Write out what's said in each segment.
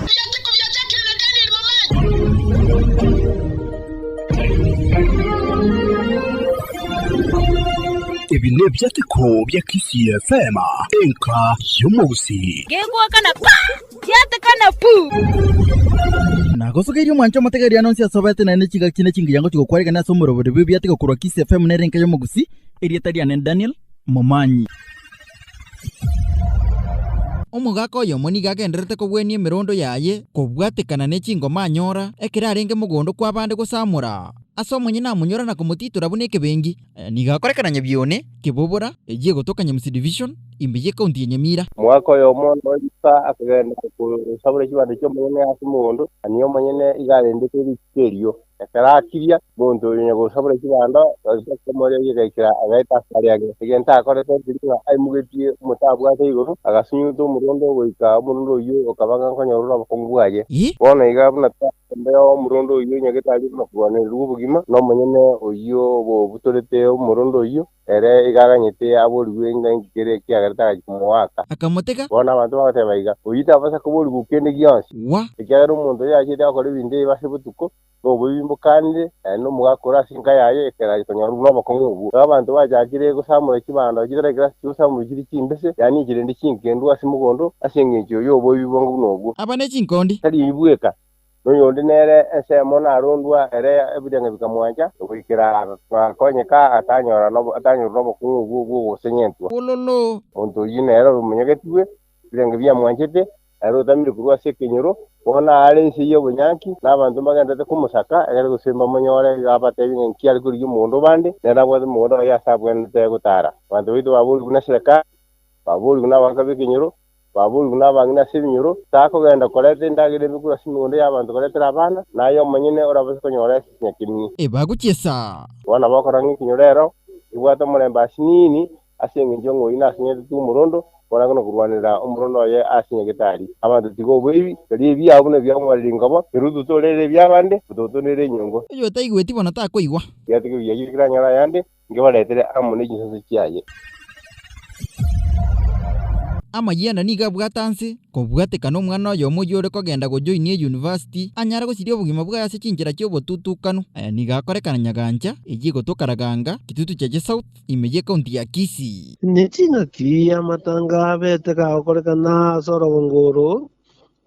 Ebiateko biachakire na Daniel Momanyi. Ebi nebiateko bia Kisii FM, enka y'omogusii. Gegoakana pa! Giatekana pu! Nagosokeirie omwancho omotegereria nonsi ase obete naende chingaki chinde chingiya ngochia gokwaregana ase omorobori bw'ebiateko korwa Kisii FM nere enka y'omogusii, erieta riane Daniel Momanyi. Omogaka oyomo nigo agendererete kogwenia emerondo yaye kobwatekana ne chingoma anyora ekero arenge mogondo kw'abande gosamora. Ase omonyene amonyora na komotitora buna ekebengi. Nigo akorekana Nyabione, Kebobora, eyio egotoka Nyamusi Division, ime y'Ekaunti ya Nyamira. Omogaka oyomo noika akagenda gosabora chibando chi'omonyene ase omogondo, na nigo omonyene iga arendete rituko erio. Ekero akiria, omonto oyo onya gosabora chibando, omoerio egaikera agaeta ase aria ang'e. Egento akorete nkeri ng'a aimogetie omote abwate igoro, agasunyuta omorundo goika omorundo oyio okaba ng'a nkonyora ore obokong'u bwaye. Bono iga buna twakembeo omorundo oyio onyagete aria buna korwanererwa obogima, na omonyene oyio obobutorete omorundo oyio, ere iga aganyete aborigwe ng'a inki kere ekiagerete agachia komoaka. Akamotega. Bono abanto bagoteba iga, Oyio tabasa koborigwa kende gionsi, Wa. ekiagera omonto oyo achete gokora ebinto ebi ase botuko, noboibi mbokanire, naende nomogaka ore ase enka yaye ekerache konyorwa buna obokong'u obwo. Igo abanto bachakire gosamora chibando chitarakire ase chigosamorwa chire chimbese, yaani chirende chinkendu ase mogondo, ase engencho y'oboibi bwango buna obwo. Aba ne chinkondi. Tari inwe bweka, Noyonde nere ensemo narondwa ere ebirenge bikamwancha, goikera agakonyeka atanyora atanyorwa nobokong'u obwo bw'ogosenyentwa. Wololo! Omonto oyio nere omonyegetigwe, ebirenge biamwanchete, ere otamire korwa ase ekenyoro, bono aare inse y'obonyanki, na abanto mbagenderete komosaka, egere gose mbamonyore, iga abateebie ng'a inki are korigia omogondo obande, nere abwate omogondo oye ase abwenerete gotara. Abanto baito baborigwe na serikali, baborigwe nabagaaka b'ekenyoro, Baborigwe nabang'ina ase ebinyoro, takogenda koreta endagera embe korwa ase emegondo y'abanto koretera abana, na aye omonyene orabase konyora esese nyakemia. Ebagochiesa. Bono bakora ng'a ekenyoro ero ebwate omorembe asinini, ase engencho ng'a oyio nasenyetete omorondo, bono akona korwanera omorondo oye ase nyagetari. Abanto tiga oboibi, tari ebiao buna ebiamobarire ingobo, erututu orere ebiabande, ototo nere enyongo. Oyotaigweti bono takoigwa. Giatiga ebiya keranyore ayande, Nkebaretere amo ne chinsanso chiaye. Amayianda nigo abwate anse kobwatekana omwana oyomo oyio ore kogenda gojoinia eyunivasiti anyare gosiria obogima bwaye ase chinchera chi'obotutukanu. Aya nigo akorekana Nyagancha, eyio egotoka Raganga, Kitutu Chache South, ime y'ekaunti ya Kisii. Ne chingaki amatanga abete gagokorekana ase orogongo oro,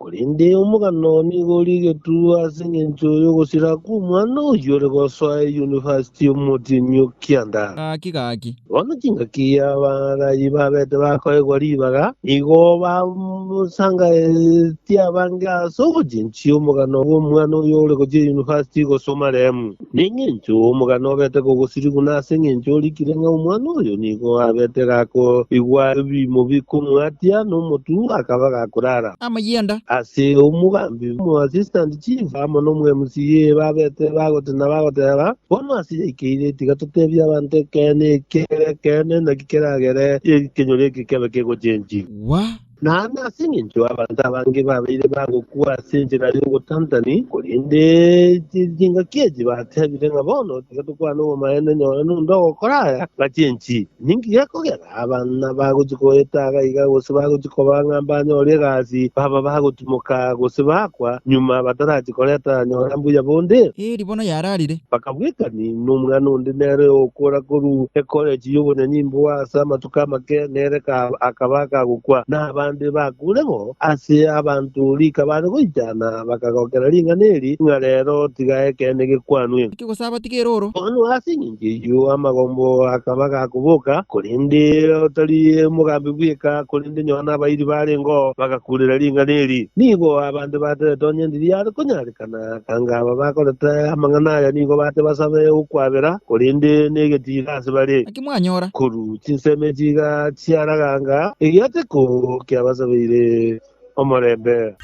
Korende omogano nigo origetwe ase engencho y'ogosira kw'omwana oyio ore gosoa eyunifasiti omotienyi o kianda. Gaki gaki. Bono chingaki abarayi babete bakoegwa ribaga, nigo bamosangaetie abange ase ogochenchia omogano bw'omwana oyo ore gochia eyunifasiti gose omaremu. Neng'encho omogano obete kogosirigwa nase engencho orikire ng'a omwana oyo nigo abete gakoigwa ebiimo bikomwatia nomotu akaba gakorara. Amayianda. Ase omogambi, omoassistant chief amo nomo-MCA babete bagotena bagoteba, Bono ase yaikeire tiga totebie abanto ekeene eke ekeene naki keragere ekenyoro eke kebe kegochenchigwa. Wa. Naende ase engencho abanto abange babeire bagokwa ase enchera y'ogotantani, korende chingaki echi batebire ng'a bono tiga tokwane obomaene nyore nonde ogokora aya, bachenchi. Ninki gekogera abana bagochia goeta iga iga gose bagochia koba ng'a mbanyore egasi, baba bagotimoka gose bakwa nyuma batarachia koreta nyora mbuya bonde? Eri bono yararire. Bakabwekani nomwana onde nere okora korwa ekorechi y'obonyanyimbo ase amatuko amake, nere akaba akagokwa, na abande bakure bo. Ase abanto rika bare goichana, bakagokera ring'ana eri, ng'a rero tiga ekeene gekwanwe. Naki gose abatiga erooro? Bono ase engencho eyio amagombo akaba gakoboka, korende otari omogambi bweka, korende nyowe nabairi barengeo bagakurera ring'ana eri. Nigo abande baterete onye ndiri yare konyarekana, Anga aba bakorete amang'ana aya nigo bate basabe okwabera, korende negetiira ase bare. Naki mwanyora? Korwa chinsemo echi iga chiaraganga, egiateko kiabasabeire omorembe.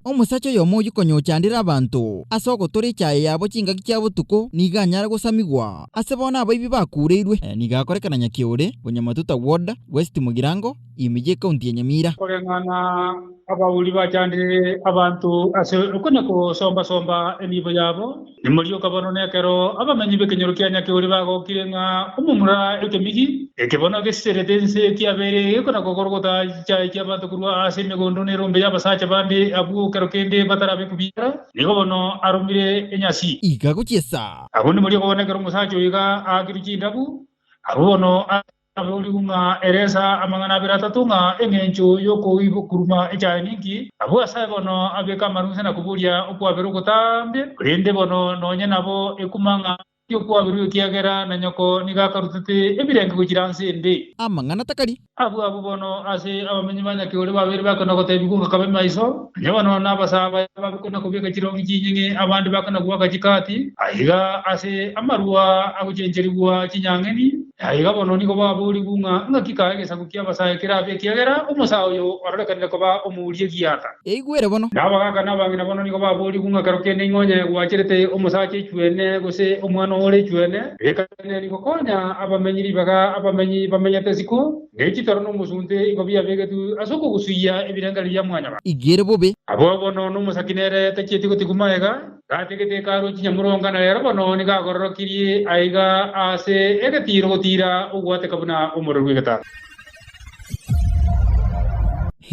Omosacha oyomo oyio konya ochandire abanto ase ogotora echaye yabo chingaki chia botuko nigo anyare gosamigwa ase bono abaibi bakureirwe. Nigo akorekana Nyakiore, Bonyamatuta Ward, West Mugirango, ime y'Ekaunti ya Nyamira. Koreng'ana abauri bachandire abanto ase okonya-gosomba-somba enibo yabo, Nimorioka bono nekero abamenyi b'ekenyoro kia Nyakeori bagokire ng'a omomura ekemigi eke bono gesiserete ense kiabeire gekona-kogorogota chichae chi'abanto korwa ase emegondo na erombe y'abasacha bande abwo kero kende batarabe kobiara, nigo bono aromire enyasi. Iga gochiesa. Abwo nimorioka bono ekero omosacha oyo iga aakirwe chindabu, abwo bono Aborigwe ng'a eresa amang'ana abere atato ng'a engencho y'okoibokuruma echaye ninki, abwo asae bono abeke amarunse na koboria okwabera ogotambe, korende bono nonye nabo ekuma ng'a tiokwabirwe ekiagera na nyoko nigo akarutete ebirenge gochira nse ende. Amang'ana takari. Abwo abwo bono ase abamenyi ba Nyakeore babere bakona gotebigwa ng'a kabe maiso, nonya bono nabasaa baye babekona kobeka chirongi chinyeng'e abande bakona goaka chikati, aiga ase amarua agochencherigwa chinyang'eni. Aiga bono nigo baborigwe ng'a ng'aki kae egesaku ki'abasae kerabe, ekiagera omosae oyo ororekanire koba omouria egiata. Eigwere bono. Na abagaaka na abang'ina bono nigo baborigwe ng'a kero kende ing'o onye gwacherete omosacha echuene, gose omwana ore echuene, ekane gokonya abamenyi ribaga abamenyi bamenyete isiko, ne chitoro na omosunte igo biabegetwe ase okogusuia ebirengererio bia mwanyabanto. Igere bobe. Abwo bono nomosaki nere tachieti gotigwa magega. Gatigete hekalu chinyamuronga, na rero bono nigo agororokirie aiga aase egetiiro gotiira ogwateka buna omorero bw'egetare.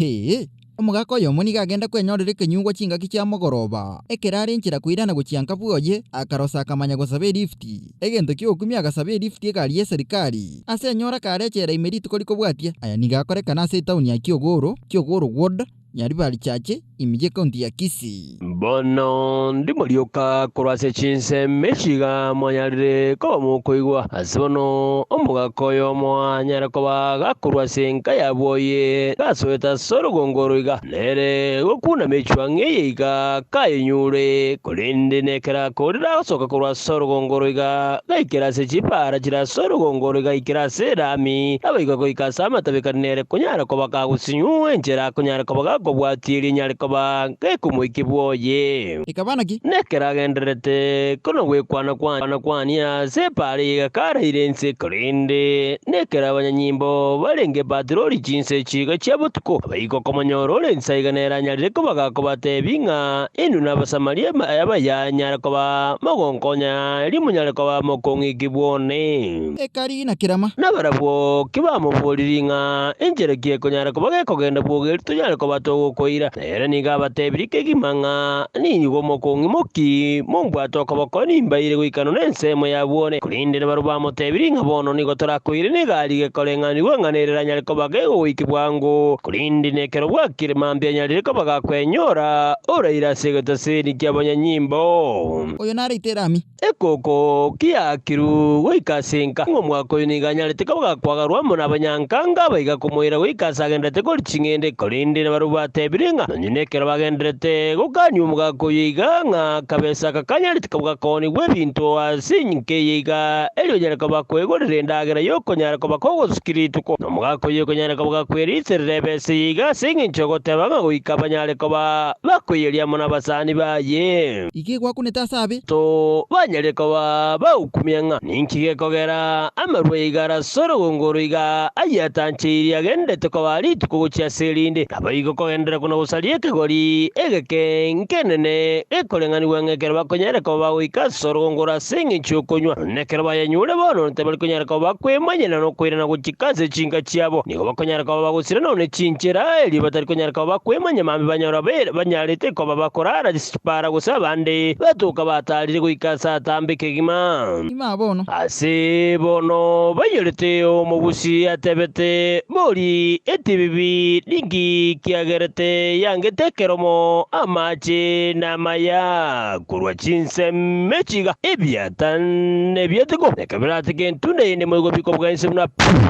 Ee, omogaka oyomo nigo agenda kwenyorera ekenyugwa chingaki chia mogoroba. Ekero are enchera koirana gochia nka bwoye, akarosa akamanya gosaba elifti. Egento ki'ogokumia agasaba elifti egari y'eserikari. Ase enyora kare echela ime rituko rikobwatia. Aya nigo akorekana ase etaoni ya Kiogoro, Kiogoro Ward, Nyaribari Chache, ime y'ekaunti ya Kisii. Bono ndimorioka korwa ase chinsemo echi iga mwanyarire koba mokoigwa. Ase bono omogaka oyomo anyare koba gakorwa ase enka ya bwoye, gasoete ase orogongo oro iga, nere gokunama echuang'e eye iga kayenyure, korende nekero akoorire agosoka korwa ase orogongo oro iga, gaikera ase chipaara chire ase orogongo oro igaikera ase erami, naboigo goika ase amatabekani nere konyara koba kagosinywa enchera akonyara koba gakobwatia erio enyare koba gekomoikia bwoye. Ekaba naki? Nekero agendererete kona gwekwana-kwania ase epaara eye gakaraire inse, korende nekero abanyanyimbo barenge patroli chinsa echi iga chia botuko, abaiko komonyora ore inse aiga nere anyarire koba gakobatebia ng'a inwe n'Abasamaria abaya nyare koba mogonkonya erio monyare koba mokong'ikigwa one. Ekariina kerama. Nabarabwo kibamoboririe ng'a enchera ki ekonyara koba gekogenda bwogo erio tonyare koba togokoira. Na ere nigo abatebirie kegima ng'a nigo mokong'imoki, mombwate okoboko, nimbaire goika nonya ensemo ya bwone. Korende nabarabwo bamotebirie ng'a bono nigo torakoire negari gekoreng'anigwa ng'a nere eranyare koba kegogoikia bwango. Korende nekero bwakire mambia anyarire koba gakwenyora, oraire ase egetaseni ki'abanyanyimbo. Oyo nareite erami. Ekoko kiaakirwe goika ase enka, ng'a omwaka oyo nigo anyarete koba gakwagarwa amo nabanyankanga abaiga komoira goika ase agenderete koria ching'ende. Korende nabarabwo batebire ng'a nonye nekero bagenderete gokania omogaka oyo iga, ng'a akabesa aka kanyarete koba gakoonigwa ebinto ase enka eye iga, erio onyare koba kwegorera endagera y'okonyara koba kogosukia rituko. Na omogaka oyo okonyara koba gakweriserera ebesa eye iga ase engencho y'ogoteba ng'a goika banyare koba bakoyeria amo nabasani baye. Iga egwakunete ase abe. To banyare koba bagokumia ng'a ninki gekogera amarwa iga arase orogongo oro iga ayio atancheirie agenderete koba rituko gochia ase erinde, naboigo kogenderera kona gosaria ekegori egeke nkenene gekoreng'anigwa ng'a ekero bakonyare koba bagoika ase orogongo oro ase engencho y'okonywa, nonya nekero bayanyure bono tibari konyara koba bakwemanyera na okoirana gochika ase chinka chiabo, nigo bakonyara koba bagosira nonya ne chinchera, erio batari konyara koba bakwemanya mambia banyora banyarete koba bakorara Chipara gose abande batoka bataarire goika ase atambe kegima. Ime bono. Ase bono baiyorete omogusi atebete, Bori etibibi ninki kiagerete yangete ekeromo amache namaya korwa chinsemo echi iga, ebiata nebiateko, nekeberati k'entunda eyende moigo bikobuga inse buna puu.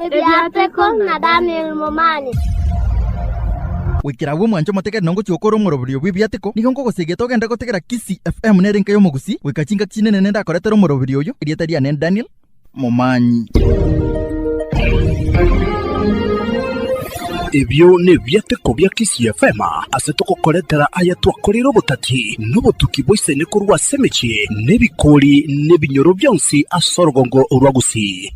Ebiateko na Daniel Momani. Goikera agwo omwanche omotegereri nongochia gokora omoroberio bw'ebiateko, nigo nkogosegeta ogende gotegera Kisii FM nere enka y'omogusii, goika chingaki chinene nendakoretere omoroberio oyo, erieta riane Daniel Momanyi. Ebio nebiateko bia Kisii FM ase togokoretera aya twakoreire obotati nobotuki boisaine korwa ase emechie, nebikori, nebinyoro bionsi ase orogongo rwa Gusii.